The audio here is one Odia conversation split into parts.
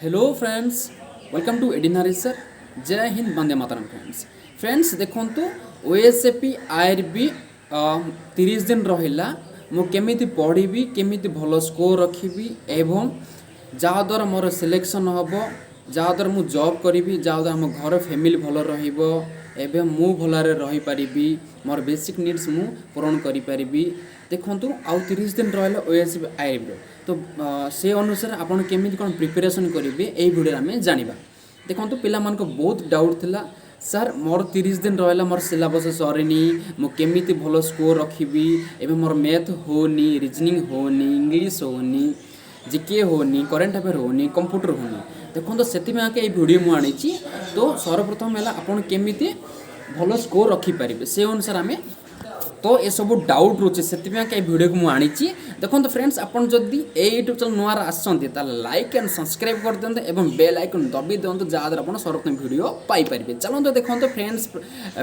Hello friends, welcome to Edina Research. Jay Hind, Vande Mataram. Friends, friends, ଦେଖନ୍ତୁ, ଓଏସ୍ଏପି ଆଇଆର୍ବି 30 ଦିନ ରହିଲା। ମୁଁ କେମିତି ପଢ଼ିବି, କେମିତି ଭଲ ସ୍କୋର୍ ରଖିବି ଏବଂ ଯାହାଦ୍ୱାରା ମୋର ସିଲେକ୍ସନ୍ ହେବ, ଯାହାଦ୍ୱାରା ମୁଁ ଜବ୍ କରିବି, ଯାହାଦ୍ୱାରା ଆମ ଘର ଫ୍ୟାମିଲି ଭଲ ରହିବ, ଏବେ ମୁଁ ଭଲରେ ରହିପାରିବି, ମୋର ବେସିକ୍ ନିଡ଼୍ସ ମୁଁ ପୂରଣ କରିପାରିବି। ଦେଖନ୍ତୁ, ଆଉ 30 ଦିନ ରହିଲା ଓଏସ୍ଏପି ଆଇଆର୍ବିର। ତ ସେ ଅନୁସାରେ ଆପଣ କେମିତି କ'ଣ ପ୍ରିପାରେସନ୍ କରିବେ, ଏଇ ଭିଡ଼ିଓରେ ଆମେ ଜାଣିବା। ଦେଖନ୍ତୁ, ପିଲାମାନଙ୍କ ବହୁତ ଡାଉଟ୍ ଥିଲା, ସାର୍, ମୋର 30 ଦିନ ରହିଲା, ମୋର ସିଲାବସ୍ ସରିନି, ମୁଁ କେମିତି ଭଲ ସ୍କୋର୍ ରଖିବି? ଏବେ ମୋର ମ୍ୟାଥ୍ ହେଉନି, ରିଜନିଂ ହେଉନି, ଇଂଲିଶ ହେଉନି, ଜିକେ ହେଉନି, କରେଣ୍ଟ ଆଫେୟାର୍ ହେଉନି, କମ୍ପ୍ୟୁଟର ହେଉନି। ଦେଖନ୍ତୁ, ସେଥିପାଇଁ ଆଜ୍ଞା ଏଇ ଭିଡ଼ିଓ ମୁଁ ଆଣିଛି। ତ ସର୍ବପ୍ରଥମ ହେଲା, ଆପଣ କେମିତି ଭଲ ସ୍କୋର୍ ରଖିପାରିବେ, ସେ ଅନୁସାରେ ଆମେ ତ ଏସବୁ ଡାଉଟ୍ ରହୁଛି, ସେଥିପାଇଁ ଏଇ ଭିଡ଼ିଓକୁ ମୁଁ ଆଣିଛି। ଦେଖନ୍ତୁ ଫ୍ରେଣ୍ଡସ୍, ଆପଣ ଯଦି ଏଇ ୟୁଟ୍ୟୁବ୍ ଚ୍ୟାନେଲ୍ ନୂଆରେ ଆସିଛନ୍ତି, ତାହେଲେ ଲାଇକ୍ ଆଣ୍ଡ ସବସ୍କ୍ରାଇବ୍ କରିଦିଅନ୍ତୁ ଏବଂ ବେଲ୍ ଆଇକନ୍ ଦବି ଦିଅନ୍ତୁ, ଯାହାଦ୍ୱାରା ଆପଣ ସର୍ବପ୍ରଥମ ଭିଡ଼ିଓ ପାଇପାରିବେ। ଚାଲନ୍ତୁ, ଦେଖନ୍ତୁ ଫ୍ରେଣ୍ଡସ୍,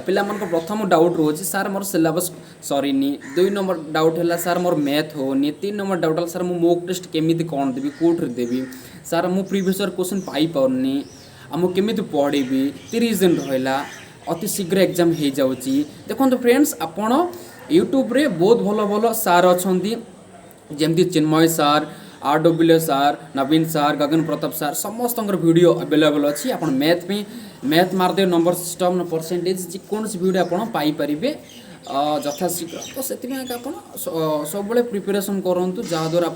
ପିଲାମାନଙ୍କ ପ୍ରଥମ ଡାଉଟ୍ ରହୁଛି, ସାର୍, ମୋର ସିଲାବସ୍ ସରିନି। ଦୁଇ ନମ୍ବର ଡାଉଟ୍ ହେଲା, ସାର୍, ମୋର ମ୍ୟାଥ୍ ହେଉନି। ତିନି ନମ୍ବର ଡାଉଟ୍ ହେଲା, ସାର୍, ମୁଁ ମୋକ୍ ଟେଷ୍ଟ କେମିତି କ'ଣ ଦେବି, କେଉଁଥିରେ ଦେବି? ସାର୍, ମୁଁ ପ୍ରିଭିୟସ୍ ଇୟର୍ କୋଶ୍ଚିନ୍ ପାଇପାରୁନି ଆଉ ମୁଁ କେମିତି ପଢ଼ିବି? 30 ଦିନ ରହିଲା, ଅତି ଶୀଘ୍ର ଏକ୍ଜାମ୍ ହେଇଯାଉଛି। ଦେଖନ୍ତୁ ଫ୍ରେଣ୍ଡସ୍, ଆପଣ ୟୁଟ୍ୟୁବରେ ବହୁତ ଭଲ ଭଲ ସାର୍ ଅଛନ୍ତି, ଯେମିତି ଚିନ୍ମୟ ସାର୍, ଆର୍ ଡବ୍ଲ୍ୟୁ ସାର୍, ନବୀନ ସାର୍, ଗଗନ ପ୍ରତାପ ସାର୍, ସମସ୍ତଙ୍କର ଭିଡ଼ିଓ ଆଭେଲେବଲ୍ ଅଛି। ଆପଣ ମ୍ୟାଥ୍ ପାଇଁ ମ୍ୟାଥ୍ ମାରିଦେବେ, ନମ୍ବର ସିଷ୍ଟମ୍, ପରସେଣ୍ଟେଜ୍, ଯେକୌଣସି ଭିଡ଼ିଓ ଆପଣ ପାଇପାରିବେ ଯଥାଶୀଘ୍ର। ତ ସେଥିପାଇଁ ଆପଣ ସବୁବେଳେ ପ୍ରିପାରେସନ୍ କରନ୍ତୁ, ଯାହାଦ୍ୱାରା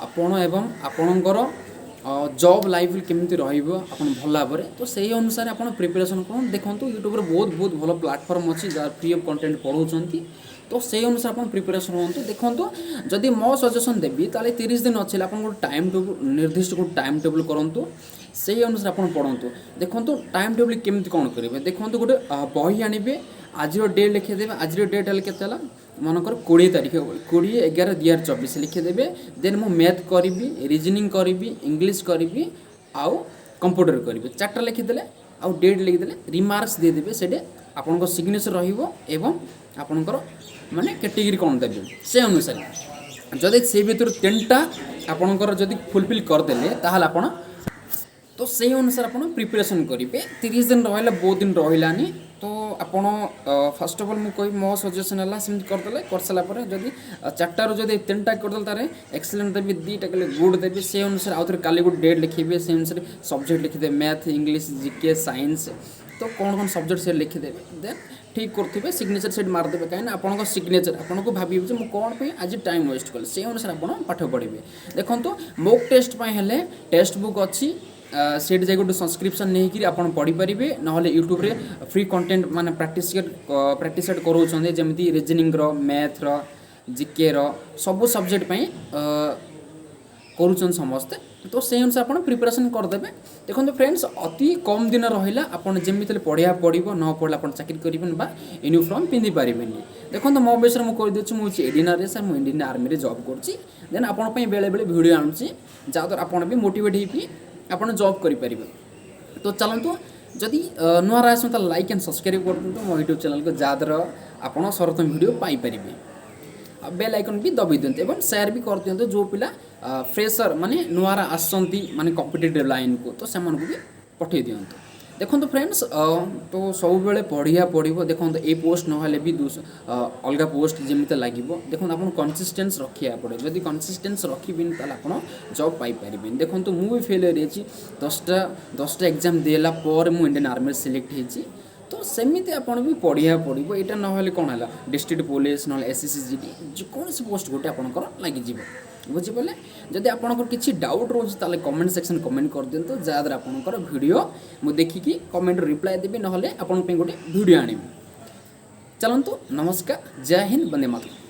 ଆପଣ ଏବଂ ଆପଣଙ୍କର ଜବ୍ ଲାଇଫ୍ କେମିତି ରହିବ ଆପଣ ଭଲ ଭାବରେ, ତ ସେଇ ଅନୁସାରେ ଆପଣ ପ୍ରିପାରେସନ୍ କରନ୍ତୁ। ଦେଖନ୍ତୁ, ୟୁଟ୍ୟୁବରେ ବହୁତ ବହୁତ ଭଲ ପ୍ଲାଟଫର୍ମ ଅଛି, ଯାହା ଫ୍ରି ଅଫ୍ କଣ୍ଟେଣ୍ଟ ପଢ଼ାଉଛନ୍ତି। ତ ସେଇ ଅନୁସାରେ ଆପଣ ପ୍ରିପାରେସନ୍ ହୁଅନ୍ତୁ। ଦେଖନ୍ତୁ, ଯଦି ମୋ ସଜେସନ୍ ଦେବି, ତାହେଲେ 30 ଦିନ ଅଛି, ଆପଣ ଗୋଟେ ଟାଇମ୍ ଟେବୁଲ୍, ନିର୍ଦ୍ଦିଷ୍ଟ ଗୋଟେ ଟାଇମ୍ ଟେବୁଲ୍ କରନ୍ତୁ, ସେଇ ଅନୁସାରେ ଆପଣ ପଢ଼ନ୍ତୁ। ଦେଖନ୍ତୁ, ଟାଇମ୍ ଟେବୁଲ୍ କେମିତି କ'ଣ କରିବେ? ଦେଖନ୍ତୁ, ଗୋଟେ ବହି ଆଣିବେ, ଆଜିର ଡେଟ୍ ଲେଖିଦେବେ। ଆଜିର ଡେଟ୍ ହେଲେ କେତେ ହେଲା? ମନେକର 20 ତାରିଖ, 20/11/2024 ଲେଖିଦେବେ। ଦେନ୍ ମୁଁ ମ୍ୟାଥ୍ କରିବି, ରିଜନିଂ କରିବି, ଇଂଲିଶ କରିବି ଆଉ କମ୍ପ୍ୟୁଟର କରିବି। ଚାରିଟା ଲେଖିଦେଲେ ଆଉ ଡେଟ୍ ଲେଖିଦେଲେ, ରିମାର୍କସ୍ ଦେଇଦେବେ। ସେଠି ଆପଣଙ୍କ ସିଗ୍ନେଚର୍ ରହିବ ଏବଂ ଆପଣଙ୍କର ମାନେ କ୍ୟାଟେଗୋରୀ କ'ଣ ଦେବେ, ସେ ଅନୁସାରେ ଯଦି ସେ ଭିତରୁ ତିନିଟା ଆପଣଙ୍କର ଯଦି ଫୁଲଫିଲ୍ କରିଦେଲେ, ତାହେଲେ ଆପଣ ତ ସେଇ ଅନୁସାରେ ଆପଣ ପ୍ରିପାରେସନ୍ କରିବେ। 30 ଦିନ ରହିଲା, ବହୁତ ଦିନ ରହିଲାନି। ତ ଆପଣ ଫାର୍ଷ୍ଟ ଅଫ୍ ଅଲ୍ ମୁଁ କହିବି, ମୋ ସଜେସନ୍ ହେଲା, ସେମିତି କରିଦେଲେ, କରିସାରିଲା ପରେ ଯଦି ଚାରିଟାରୁ ଯଦି ତିନିଟା କରିଦେଲେ, ତାହେଲେ ଏକ୍ସେଲେଣ୍ଟ ଦେବି, ଦୁଇଟା କଲେ ଗୁଡ୍ ଦେବି। ସେ ଅନୁସାରେ ଆଉ ଥରେ କାଲି ଗୋଟେ ଡେଟ୍ ଲେଖିବେ, ସେ ଅନୁସାରେ ସବଜେକ୍ଟ ଲେଖିଦେବେ, ମ୍ୟାଥ୍, ଇଂଲିଶ, ଜିକେ, ସାଇନ୍ସ, ତ କ'ଣ କ'ଣ ସବଜେକ୍ଟ ସେ ଲେଖିଦେବେ। ଦେନ୍ ଠିକ୍ କରୁଥିବେ, ସିଗ୍ନେଚର୍ ସେଠି ମାରିଦେବେ। କାହିଁକିନା ଆପଣଙ୍କ ସିଗ୍ନେଚର୍ ଆପଣଙ୍କୁ ଭାବିବେ ଯେ ମୁଁ କ'ଣ ପାଇଁ ଆଜି ଟାଇମ୍ ୱେଷ୍ଟ କଲି। ସେଇ ଅନୁସାରେ ଆପଣ ପାଠ ପଢ଼ିବେ। ଦେଖନ୍ତୁ, ମୋକ୍ ଟେଷ୍ଟ ପାଇଁ ହେଲେ ଟେକ୍ସଟ ବୁକ୍ ଅଛି, ସେଇଠି ଯାଇକି ଗୋଟେ ସବସ୍କ୍ରିପସନ୍ ନେଇକିରି ଆପଣ ପଢ଼ିପାରିବେ। ନହେଲେ ୟୁଟ୍ୟୁବରେ ଫ୍ରି କଣ୍ଟେଣ୍ଟ ମାନେ ପ୍ରାକ୍ଟିସ୍ ସେଟ୍ କରାଉଛନ୍ତି, ଯେମିତି ରିଜନିଂର, ମ୍ୟାଥ୍ର, ଜିକେର, ସବୁ ସବଜେକ୍ଟ ପାଇଁ କରୁଛନ୍ତି ସମସ୍ତେ। ତ ସେଇ ଅନୁସାରେ ଆପଣ ପ୍ରିପାରେସନ୍ କରିଦେବେ। ଦେଖନ୍ତୁ ଫ୍ରେଣ୍ଡସ୍, ଅତି କମ୍ ଦିନ ରହିଲା, ଆପଣ ଯେମିତି ହେଲେ ପଢ଼ିବାକୁ ପଡ଼ିବ। ନ ପଢ଼ିଲେ ଆପଣ ଚାକିରି କରିବେନି ବା ୟୁନିଫର୍ମ ପିନ୍ଧି ପାରିବେନି। ଦେଖନ୍ତୁ, ମୋ ବିଷୟରେ ମୁଁ କହିଦେଉଛି, ମୁଁ ହେଉଛି ଏଡିନାରେ ସାର୍, ମୁଁ ଇଣ୍ଡିଆନ୍ ଆର୍ମିରେ ଜବ୍ କରୁଛି। ଦେନ୍ ଆପଣଙ୍କ ପାଇଁ ବେଳେବେଳେ ଭିଡ଼ିଓ ଆଣୁଛି, ଯାହାଦ୍ୱାରା ଆପଣ ବି ମୋଟିଭେଟ୍ ହେଇକି ଆପଣ ଜବ୍ କରିପାରିବେ। ତ ଚାଲନ୍ତୁ, ଯଦି ନୂଆ ଆସନ୍ତୁ, ତାହେଲେ ଲାଇକ୍ ଆଣ୍ଡ ସବସ୍କ୍ରାଇବ୍ କରିଦିଅନ୍ତୁ ମୋ ୟୁଟ୍ୟୁବ୍ ଚ୍ୟାନେଲ୍କୁ, ଯାହାଦ୍ୱାରା ଆପଣ ସର୍ବପ୍ରଥମ ଭିଡ଼ିଓ ପାଇପାରିବେ। ଆଉ ବେଲ୍ ଆଇକନ୍ ବି ଦବାଇ ଦିଅନ୍ତୁ ଏବଂ ସେୟାର ବି କରିଦିଅନ୍ତୁ। ଯେଉଁ ପିଲା ଫ୍ରେସର୍ ମାନେ ନୂଆର ଆସନ୍ତି ମାନେ କମ୍ପିଟେଟିଭ୍ ଲାଇନ୍କୁ, ତ ସେମାନଙ୍କୁ ବି ପଠାଇ ଦିଅନ୍ତୁ। ଦେଖନ୍ତୁ ଫ୍ରେଣ୍ଡସ୍, ତ ସବୁବେଳେ ପଢ଼ିବା ପଡ଼ିବ। ଦେଖନ୍ତୁ, ଏଇ ପୋଷ୍ଟ ନହେଲେ ବି ଅଲଗା ପୋଷ୍ଟ ଯେମିତି ଲାଗିବ। ଦେଖନ୍ତୁ, ଆପଣ କନସିଷ୍ଟେନ୍ସ ରଖିବାକୁ ପଡ଼ିବ। ଯଦି କନସିଷ୍ଟେନ୍ସ ରଖିବେନି, ତାହେଲେ ଆପଣ ଜବ୍ ପାଇପାରିବେନି। ଦେଖନ୍ତୁ, ମୁଁ ବି ଫେଲ୍ ହେଇଛି। 10ଟା ଏକ୍ଜାମ୍ ଦେଲା ପରେ ମୁଁ ଇଣ୍ଡିଆନ୍ ଆର୍ମିରେ ସିଲେକ୍ଟ ହେଇଛି। ତ ସେମିତି ଆପଣ ବି ପଢ଼ିବାକୁ ପଡ଼ିବ। ଏଇଟା ନହେଲେ କ'ଣ ହେଲା, ଡିଷ୍ଟ୍ରିକ୍ଟ ପୋଲିସ, ନହେଲେ ଏସ୍ଏସ୍ସି ଜିଡି, ଯେକୌଣସି ପୋଷ୍ଟ ଗୋଟେ ଆପଣଙ୍କର ଲାଗିଯିବ। ବୁଝିପାରିଲେ? ଯଦି ଆପଣଙ୍କର କିଛି ଡାଉଟ୍ ରହୁଛି, ତାହେଲେ କମେଣ୍ଟ ସେକ୍ସନ୍ କମେଣ୍ଟ କରିଦିଅନ୍ତୁ, ଯାହାଦ୍ୱାରା ଆପଣଙ୍କର ଭିଡ଼ିଓ ମୁଁ ଦେଖିକି କମେଣ୍ଟ ରିପ୍ଲାଏ ଦେବି, ନହେଲେ ଆପଣଙ୍କ ପାଇଁ ଗୋଟେ ଭିଡ଼ିଓ ଆଣିବି। ଚାଲନ୍ତୁ, ନମସ୍କାର, ଜୟ ହିନ୍ଦ, ବନ୍ଦେ ମାତରମ୍।